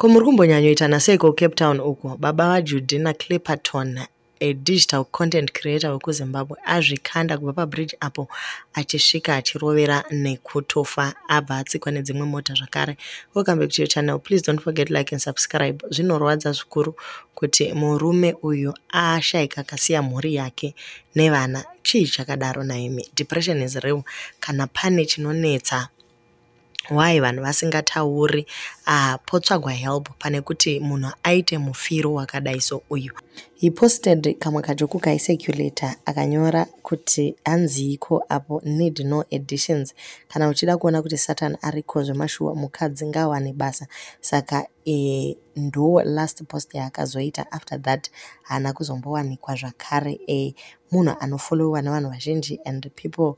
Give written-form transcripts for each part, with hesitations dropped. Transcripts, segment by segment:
Ko muri kumbonyanyoitana seiko kuCape Town uko? Baba vaJudy naClipperton, a digital content creator wekuZimbabwe, azvikanda kubva pabridge apo achisvika achirovera nekutofa abva atsikwa nedzimwe mota zvakare. Welcome back to your channel. Please don't forget like and subscribe. Zvinorwadza zvikuru kuti murume uyu ashaika akasiya mhuri yake nevana. Chii chakadaro naimi? Depression is real. Kana pane chinonetsa why vanhu vasingatauri potsvagwa help pane kuti munhu aite mufiro wakadai so uyu. He posted kamwe kajoke kaicirculata akanyora kuti hanziiko apo need no additions. Kana uchida kuona kuti Satan ariko zvemashuwa mukadzi ngaawane basa. Saka ndo last post yaakazoita. After that haana kuzombowanikwa zvakare. Munhu anofollowiwa nevanhu vazhinji and people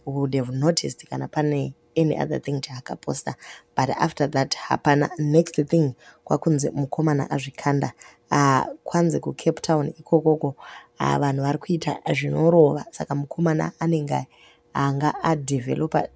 would have noticed kana pane any other thing chaakaposta, but after that hapana. Next thing kwakunzi mukomana azvikanda. Kwanzi kuCape Town ikokoko vanhu vari kuita zvinorova, saka mukomana anenge anga adevelopa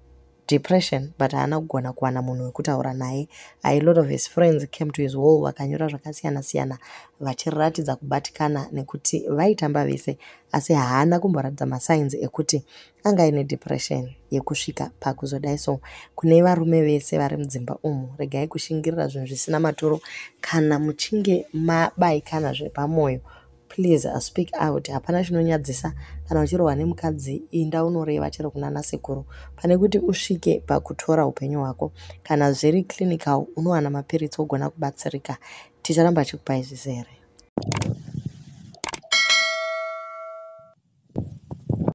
depression, but haana kugona kuwana munhu wekutaura naye. A lot of his friends came to his wall vakanyora zvakasiyana siyana vachiratidza kubatikana nekuti vaitamba vese, asi haana kumboratidza masigns ekuti anga aine depression yekusvika pakuzodai. So kune varume vese vari mudzimba umu, regai kushingirira zvinhu zvisina maturo. Kana muchinge mabayikana zvepamwoyo, please speak out. Hapana chinonyadzisa. Kana uchirohwa nemukadzi, inda unoreva chero kuna nasekuru pane kuti usvike pakutora upenyu hwako. Kana zviri clinical, unowana mapiritsi ogona kubatsirika. Ticharamba tichikupai zvizere.